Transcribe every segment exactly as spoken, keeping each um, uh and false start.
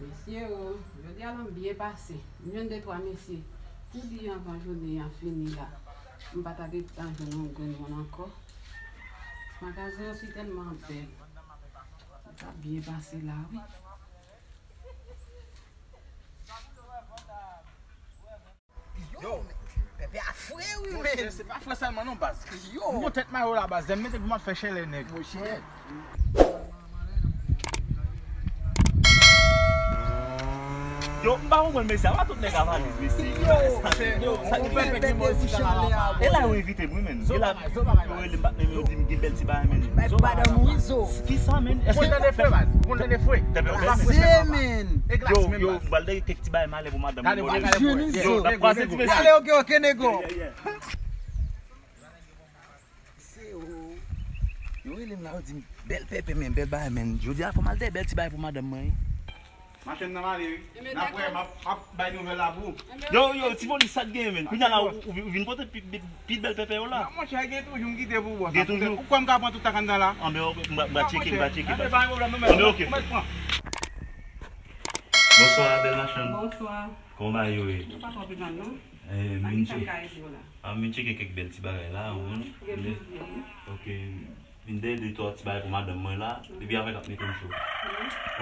Mesye o, jodi a la m byen pase. M jwenn de twa mesye. Pou di anvan jounen an fini la, m pa ta gentan jwenn yon grenn moun ankò. Magazen an si tèlman bèl. M ta byen pase la wi. Yo, pèpè a fre wi men. Se pa fre sèlman non baz. Yo. M gon tèt mayo la baz, lè m mete pou m ap fè chelè nèg. Monchè. Yo, m pa konprann mesye, apa tout nèg a valiz mesye. Yo, yo, sa ki fè pèpè gen mò isit la. E la yo envite m wi men. E la yo rele m patnè m yo di m gen bèl ti bagay men. Bay pou madanm ou wi zo. Kisa men? Ou konn tande fre baz? Ou konn tande fre? Glase men. Yo, yo, m pral dèyè kèk ti bagay malè pou madanm mwen. Yo, n ap kwaze ti mesye. Ale oke oke nego. Se yo. Yo rele m la yo di m bèl pèpè men, bèl bagay men. Jodi a fò m al dèyè bèl ti bagay pou madanm mwen. Machann nan male wi. N ap wè, m ap, m ap bay nouvèl la pou ou. Yo, yo, ti polis sa t genyen men. Kounye a la ou, ou vin pote pi, pi, pi bèl pèpè yo la. Non monchè, gen toujou m kite pou ou. Gen toujou. Ou kwè m ka pran tout sa k anndan la? Anben oke, m va, m va tcheke, m va tcheke. Anben oke. Bonswa bèl machann. Bonswa. Kòman bagay yo ye? Yo pa twò pi mal non. Eh, m vin tcheke. Ah, m vin tcheke kèk bèl ti bagay la. Gen plizyè wi. Oke. Vin dèyè de twa ti bagay pou madanm mwen la, depi avèk ap mete m cho.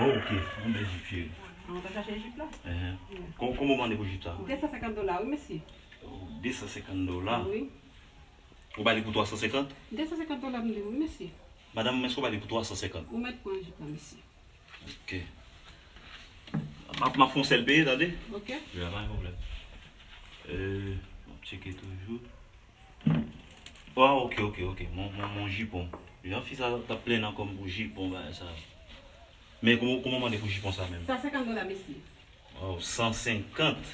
Oh, oke, yon bèl jip cheri. Ah, ou ta chache jip la? Enhen. Kòman w mande pou jip sa? De san senkant dola wi mesye. Oh, de san senkant dola? Wi. Ou ba li pou twa san senkant? De san senkant dola m di wi mesye. Madanm, èske w ba li pou twa san senkant? Ou mèt pran jip la mesye. Oke. M ap, m ap fè yon sèl peye, tande? Oke. Wi, pa gen pwoblèm. Euh, m ap tcheke toujou. Ah, oke, oke, oke. Mon, mon, mon jipon. Jan fi sa t ap plenn ankò m pou jipon, bagay sa. Men kòman, kòman w mande pou jipon sa menm? San senkant dola, mesye. Oh, san senkant?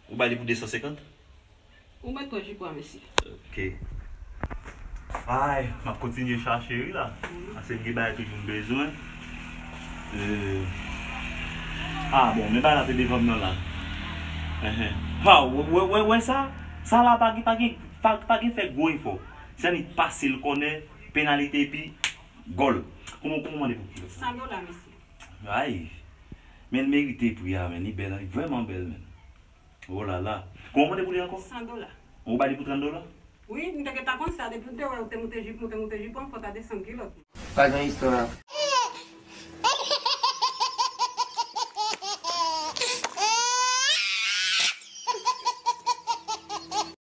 Ou ba li pou de san senkant? Ou mèt pran jipon an, mesye. Oke. Ay, m ap kontinye chache wi la. Paske m gen bagay toujou m bezwen. Euh. Ah, bon, men bagay la te devan m nan la. Enhen. Ha, wè, wè, wè, wè sa? Sa la pa gen, pa gen, pa, pa gen fè gwo efò. Se annik pase l kònè, penalite epi gòl. Kòman, kòman w mande pou kilòt sa? San dola, mesye. Ay. Men l merite pri a, men. Li bèl, li vrèman bèl, men. Oh la la. Kòman w mande pou li ankò? San dola. Ou ba li pou trant dola? Wi, m te gentan konn sa, depi m te wè ou te moute jip, moute, moute jip, ou fò ta desann kilòt. Pa gen istwa.